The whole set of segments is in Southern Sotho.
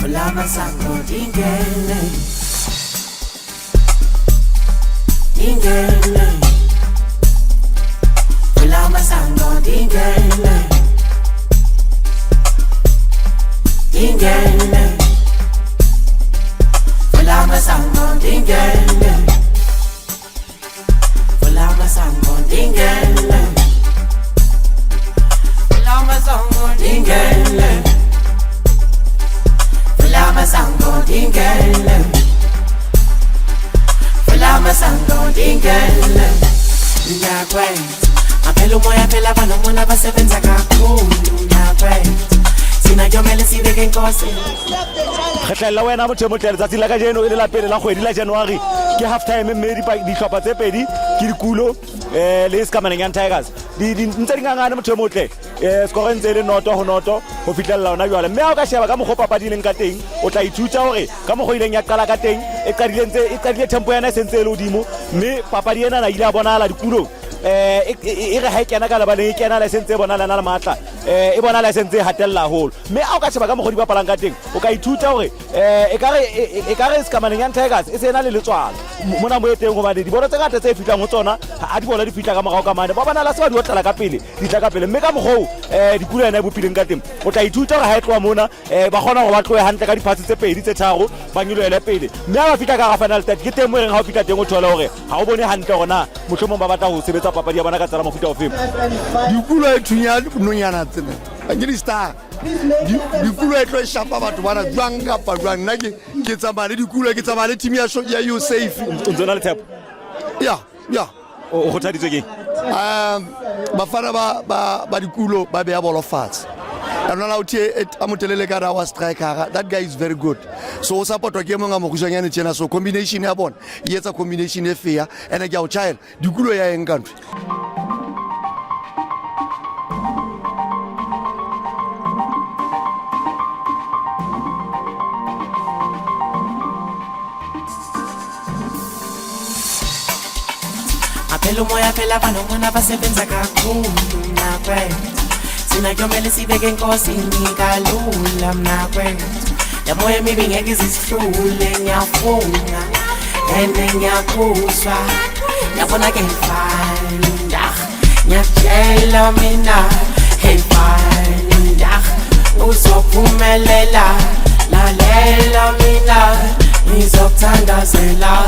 Vula amasango ndingene. Ndingene. Vula amasango ndingene. Ndingene. Vula amasango ndingene. Vula amasango ndingene. Vula amasango ndingene. Vula amasango ndingene. Vula amasango ndingene. Mnakwethu, aphela umoya phela banomona basebenza kakhulu mnakwethu. Thina kuyomele sibeke inkosi. Re tlhalela wena motho e motle letsatsi la kajeno e le la pele la kgwedi la January ke half time mme dihlopha tse pedi ke dikulo le Sekamaneng Young Tigers di ntse di ngangane motho e motle score ntse e le noto ho noto ho fihlella hona jwale mme ha o ka sheba ka mokgwa papadi e leng ka teng o tla ithuta hore ka mokgwa ileng ya qala ka teng e qadile ntse e qadile tempo yana e sentse e le hodimo mme papadi ena na ile ya bonahala dikulo e re ha e kena ka lebaleng e kena la e sentse e bonahala e na le matla e bonahala e sentse e hatella haholo mme ha o ka sheba ka mokgwa di bapalang ka teng o ka ithuta hore e ka re Sekamaneng Young Tigers e se na le letswalo mona mo e teng hobane dibolo tse ngata tse fihlang ho tsona ha dibolo di fihla ka morao ka mane ba bonahala se ba di otlela ka pele di tla ka pele mme ka mokgwa oo dikulo yena e bopileng ka teng o tla ithuta hore ha e tloha mona ba kgona hore ba tlohe hantle ka diphase tse pedi tse tharo ba nyolohele pele mme ha ba fihla ka hara final third ke teng mo e reng ha o fihla teng o thole hore ha o bone hantle hore na mohlomong ba batla ho sebetsa papadi ya bona ka tsela mofuta ofeng. Dikulo e thunya nonyana tsena ke di-star dikulo e tlo e shapa batho bana jwang kapa jwang nna ke tsamaya le dikulo ke tsamaya le team ya ya you safe o ntse o na le tshepo ya ya o kgothaditswe ke bafana ba dikulo ba beya bolo fatshe anona o tie a motelele ka ra wa striker that guy is very good so o supportwa ke mong a mokhutshwanyane tjena so combination ya bona e etsa combination e fair ene ke a o tjhaela dikulo ya eng ka ntho. Aphela umoya phela banomona basebenza kakhulu mnakwethu. Thina kuyomele sibeke enkosini kalula mnakwethu. Yamoya emibi ngeke izisihlule ngiyafunga ene ngiyakuzwa yabona ke fine ngiyakutshela mina hey fine uzophumelela lalela mina ngizokuthandazela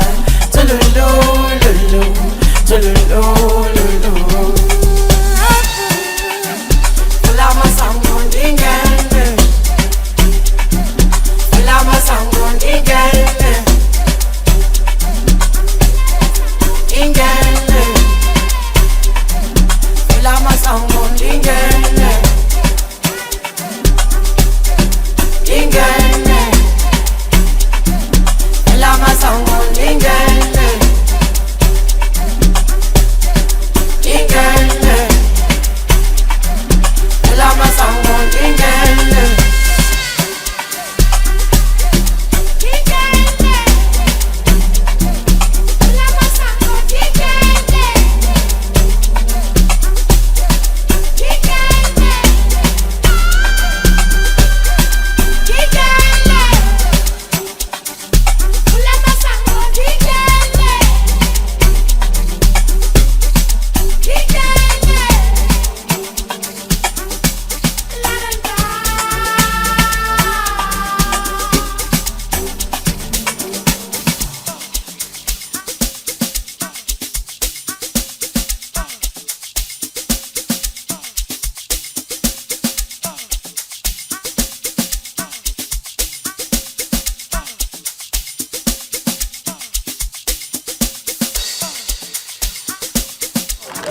tululululu tululululu Vula amasango ndingene Vula amasango ndingene Ingene Vula amasango ndingene Ingene Vula amasango ndingene Ingene Vula amasango ndingene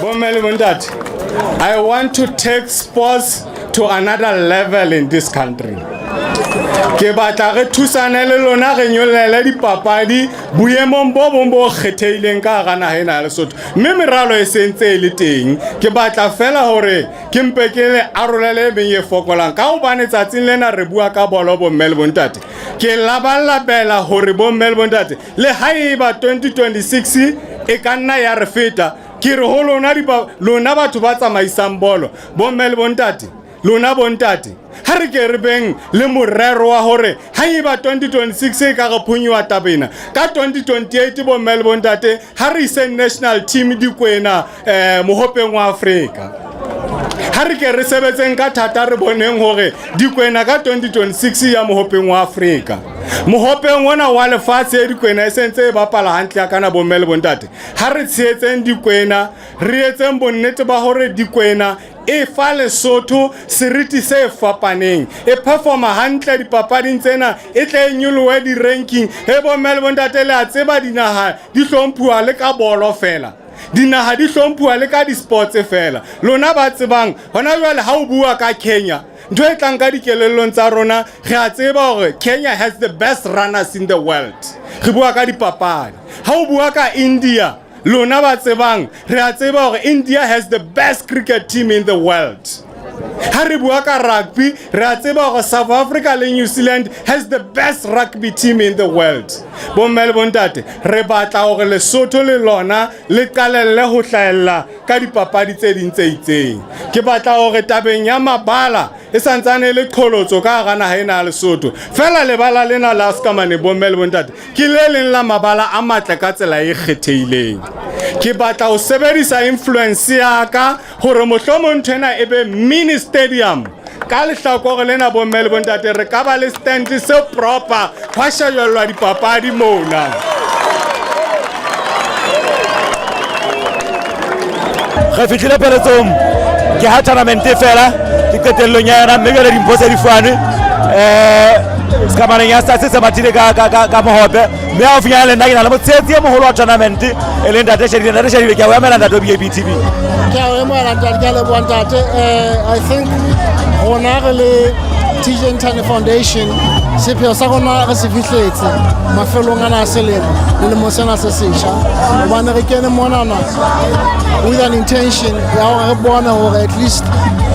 Bomme le bontate, I want to take sports to another level in this country. Ke batla re thusane le lona re nyollele dipapadi boemong bo bong bo kgethehileng ka hara naha ena ya Lesotho. Mme meralo e sentse e le teng. Ke batla fela hore ke mpe ke le arolele e meng e fokolang. Ka hobane tsatsing lena re bua ka bolo bomme le bontate. Ke labalabela hore bomme le bontate le haeba 2026 e ka nna ya re feta ke re ho lona lona batho ba tsamaisang bolo bomme le bontate Lona bontate, ha re ke re beng le morero wa hore haeba 2026 e ka re phonyoha taba ena, ka 2028 bomme le bontate ha re iseng national team Dikwena mohopeng wa Afrika. Ha re ke re sebetseng ka thata re boneng hore Dikwena ka 2026 ya mohopeng wa Afrika. Mohopeng ona wa lefatshe e Dikwena e sentse e bapala hantle ya kana bomme le bontate. Ha re tshehetseng Dikwena, re etseng bonnete ba hore Dikwena e fa Lesotho seriti se fapaneng, e performa hantle dipapading tsena, e tle e nyolohe di-ranking. He bomme le bontate, le a tseba dinaha di hlomphuwa le ka bolo fela, dinaha di hlomphuwa le ka di-sports fela. Lona ba tsebang hona jwale ha o bua ka Kenya, ntho e tlang ka dikelellong tsa rona, re a tseba hore Kenya has the best runners in the world. Re bua ka dipapadi. Ha o bua ka India, lona ba tsebang, re a tseba hore India has the best cricket team in the world. Ha re bua ka rugby, re a tseba hore South Africa le New Zealand has the best rugby team in the world. Bomme le bontate, re batla hore Lesotho le lona le qalelle ho hlahella ka dipapadi tse ding tse itseng. Ke batla hore tabeng ya mabala e santsane e le qholotso ka hara naha ena ya Lesotho. Feela lebala lena la Sekamane, bomme le bontate, ke le leng la mabala a matle ka tsela e kgethehileng. Ke batla ho sebedisa influence ya ka hore mohlomong ntho ena e be mini stadium. Ka lehlakore lena, bomme le bontate, re ka ba le stand se proper hwa shejellwa dipapadi mona. Re fihlile pheletsong, ke ha tournament fela, ke qetellong ya yona, mme jwale dimpho tse di fanwe. Sekamaneng ya Stars se mathile ka mohope, mme haufinyana le nna ke na le motshehetsi e moholo wa tournament e leng Ntate Shadile. Ntate Shadile, ke a o emela, ntate wa BAP TV. Ke a o emela, ntate, ke a leboha, ntate. I think rona re le TJ Nthane Foundation, sepheo sa rona re se fihletse mafelong ana a selemo, lelemo sena se setjha, hobane re kene monana with an intention ya hore re bone hore at least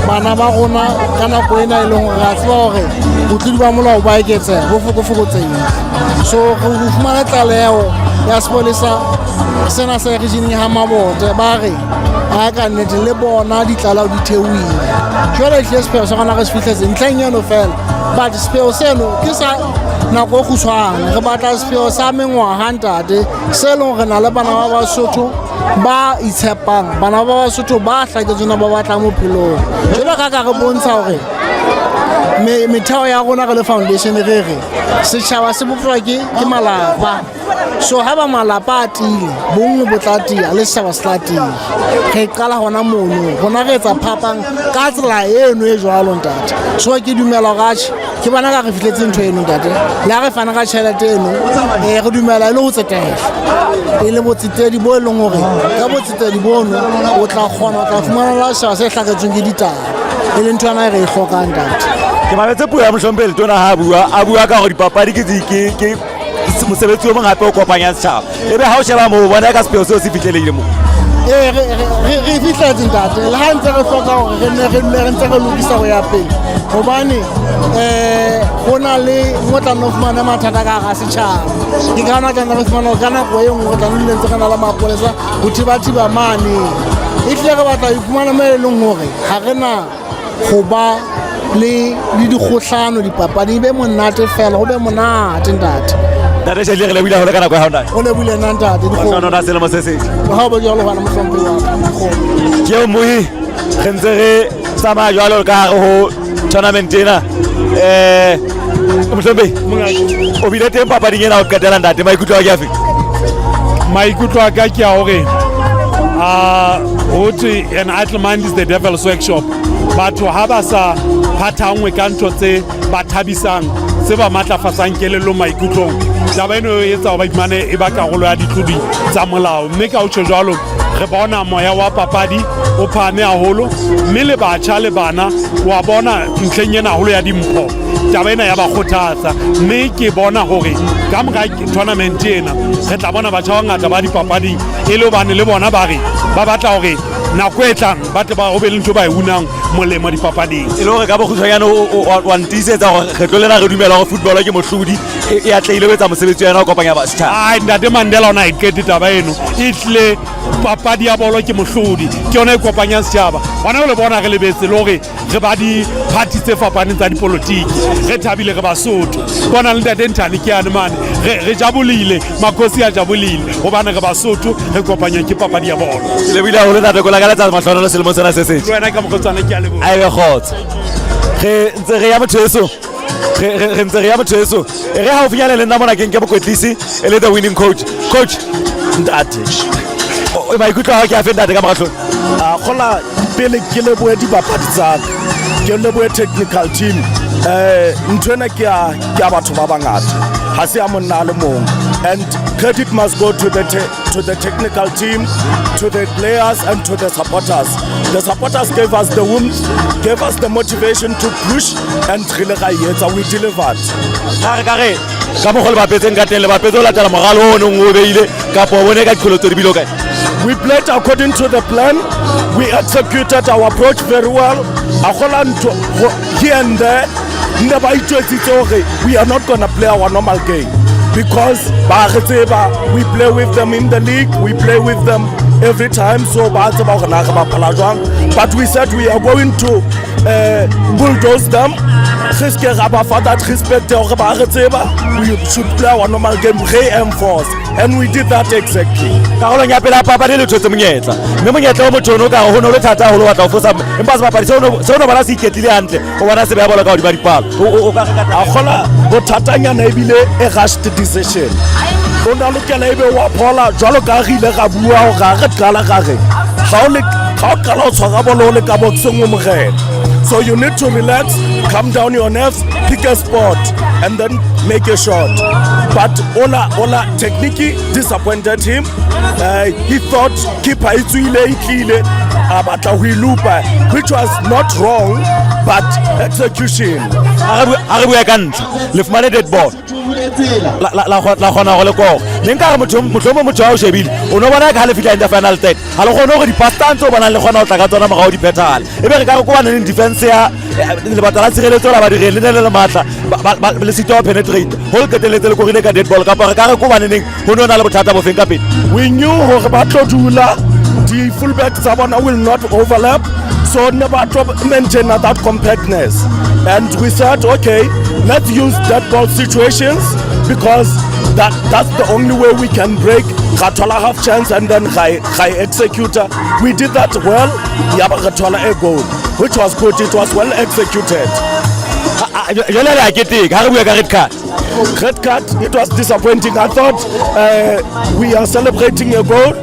bana ba rona ka nako ena e leng hore re a tseba hore botlodi ba molao ba eketseha, bo fokofokotsehile. So re fumane tlaleho ya sepolesa sena sa regioneng ha Mabote, ba re a ka nnete le bona ditlaleho di theohile. Jwale ehlile sepheo sa rona re se fihletse ntlheng eno fela, but sepheo seno ke sa nako e kgutshwane. Re batla sepheo sa mengwaga, ntate, se e leng re na le bana ba Basotho ba itshepang, bana ba Basotho ba hlaketsweng, ba batlang bophelong. Jwalo ka re bontsha hore metheo ya rona re le foundation, re re setjhaba se bopjwa ke malapa. So ha ba malapa a tiile, bonngwe bo tla tia le setjhaba se tla tia. Re qala hona mono, rona re etsa phapang ka tsela eno e jwalo, ntate. So ke dumela hore atjhe, ke bona ka re fihletse ntho eno, ntate. Le ha re fana ka tjhelete eno, re dumela e le ho tsetela, e le botsetedi bo e leng hore ka botsetedi bono o tla kgona, o tla fumana la setjhaba se hlaketsweng ke ditaba, e leng ntho ena e re e hlokang, ntate. Ke mametse puo ya mohlomphehi Letona ha a bua ka hore dipapadi ke mosebetsi o mong hape o kopanyang setjhaba. Ebe ha o sheba moo, o bona ka sepheo seo se fihlelehile moo? Ee, re fihletse, ntate, le ha ntse re hloka hore re nne re dule re ntse re lokisa ho ya pele, hobane ho na le mo tla nno fumane mathata ka hara setjhaba. Ke ka hona tla nne re fumane hore ka nako e nngwe re tla nne ntse re na le mapolesa ho thiba-thiba mane. E hlile re batla ho iphumana mo e leng hore ha re na ho ba le dikgohlano dipapading, e be monate fela, ho be monate, ntate. Ntate Shadile, re lebohile haholo ka nako ya hao, ntate. O lebohile nna, ntate. Mahlohonolo a selemo se setjha. Ha o be jwalo, bana mohlomphehi wa ka, dikgomo. Ke eo mohi, re ntse re tsamaya jwalo ka hare ho tournament ena. Mohlomphehi, o bile teng papading ena ho qetela, ntate, maikutlo a ke afe? Maikutlo a ka ke a hore ho thwe an idle mind is the devil's workshop. Batho ha ba sa phathangwe ka ntho tse ba thabisang, tse ba matlafatsang kelellong, maikutlong, taba eno e etsa hore ba iphumane e ba karolo ya ditlodi tsa molao. Mme ka ho tjho jwalo, re bona moya wa papadi o phahame haholo, mme le batjha le bana wa bona ntlheng ena haholo ya dimpho, taba ena ya ba kgothatsa. Mme ke bona hore ka mora tournament ena re tla bona batjha ba bangata ba dipapading, e le hobane le bona ba re ba batla hore nako e tlang ba tle ba ho be le ntho ba e unang molemo dipapading. E le hore ka bokgutshwanyane wa ntiisetsa hore kgetlo lena re dumela hore football ke mohlodi e atlehile ho etsa mosebetsi wa yona ho kopanya setjhaba. Ai, ntate Mandela o na e qete taba eno. E tlile papadi ya bolo ke mohlodi, ke yona e kopanyang setjhaba. Hona o le bona re lebetse le hore re ba di-party tse fapaneng tsa dipolotiki, re thabile re Basotho. Bona le ntate Nthane ke yane mane, re jabolile, makgosi a jabolile hobane re Basotho, re kopanywa ke papadi ya bolo. Ke lebohile haholo ntate, ko lakaletsa mahlohonolo selemong sena se setjha. Le wena ka mokgotswana ke a leboha. A ebe kgotso. Re ntse re ya motho eso. Re ntse re ya motho eso. E re haufinyane le nna mona ke nke mokwetlisi e le the winning coach. Coach ntate. Maikutlo a hao ke a fe ntate ka mora tlholo? A kgola pele ke lebohe dibapadi tsa ka, ke lebohe technical team. Nthwena ke ya batho ba bangata, ha se ya monna a le mong. And credit must go to the technical team, to the players and to the supporters. The supporters gave us the warmth, gave us the motivation to push, and re le ra e etsa, we delivered. Ha re ka re ka mokgwa le bapetseng ka teng, le bapetse ho latela moralo o neng o beile kapa o bone ka diqholotso di bile kae? We played according to the plan. We executed our approach very well. A kgola ntho here and there. Nne ba itjwetsitse hore we are not gonna play our normal game because ba re tseba, we play with them in the league, we play with them every time, so ba tseba hore na re bapala jwang. But we said we are going to bulldoze them. Re ske ra ba fa that respect ya hore ba re tseba, we should play our normal game, re enforce, and we did that exactly. Karolong ya pele ya papadi le thotse monyetla, mme monyetla o motho ono ka ho no le thata haholo, batla ho fosa, empa sebapadi seo no bona se iketlile hantle, o bona se beha bolo ka hodima dipalo. O ka re ka A kgola bothatanyana ebile e rushed decision. O na lokela ebe wa phola jwalo ka re ile ra bua hore ha re qala ra re ha o qala ho tshwara bolo o le ka boxeng o morena. So you need to relax, calm down your nerves, pick a spot and then make a shot. But Ola technique disappointed him. He thought keeper e tswile, e tlile, a batla ho e loopa, which was not wrong, but execution. Ha re bue ka ntlha, le fumane dead ball. La kgona go le kogo. Ne nka re mohlomong motho wa o shebile, o no bona ka ha le fihla in the final third. Ha le kgone hore di-pass tsa ntse o bonang le kgona ho tla ka tsona morao di phethahale. Ebe re ka re ko baneng defense ya lebata la tshireletso la badireng le ne le le matla, le sitwa ho penetrate. Ho le qetelletse le korile ka dead ball, kapa re ka re ko baneneng ho no na le bothata bo feng ka pele? We knew hore ba tlo dula, di fullback tsa bona will not overlap, so ne ba tlo maintain that compactness. And we said, okay, let's use dead ball situations because that's the only way we can break. Ra thola half chance and then ra execute. We did that well. Ya ba re thola a goal, which was good. It was well executed. Jwale le a keteka, ha re bua ka red card. Red card, it was disappointing. I thought we are celebrating a goal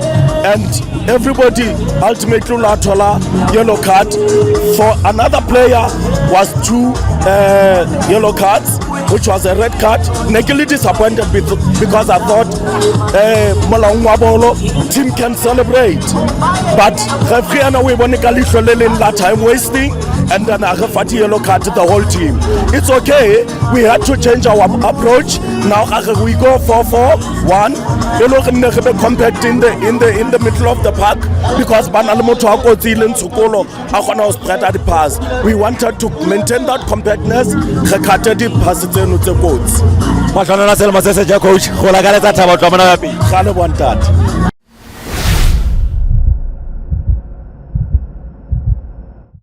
and everybody ultimately la thola yellow card. For another player was 2 yellow cards, which was a red card. Ne ke le disappointed because I thought molaong wa bolo team can celebrate, but referee ena o e bone ka leihlo le leng la time wasting, and then a re fa di-yellow card to the whole team. It's okay, we had to change our approach. Now we go 4-4-1. E le hore nne re be compact in the middle of the park because ba na le motho a kotsi e leng Tshokolo, a kgona ho spread di-pass. We wanted to maintain that compactness, re cut-e di-pass tseno tse kotsi. Mahlohonolo a selemo se setjha, coach. Go lakaletsa thabo ho tloha mona ho ya pele. Ra leboha, ntate.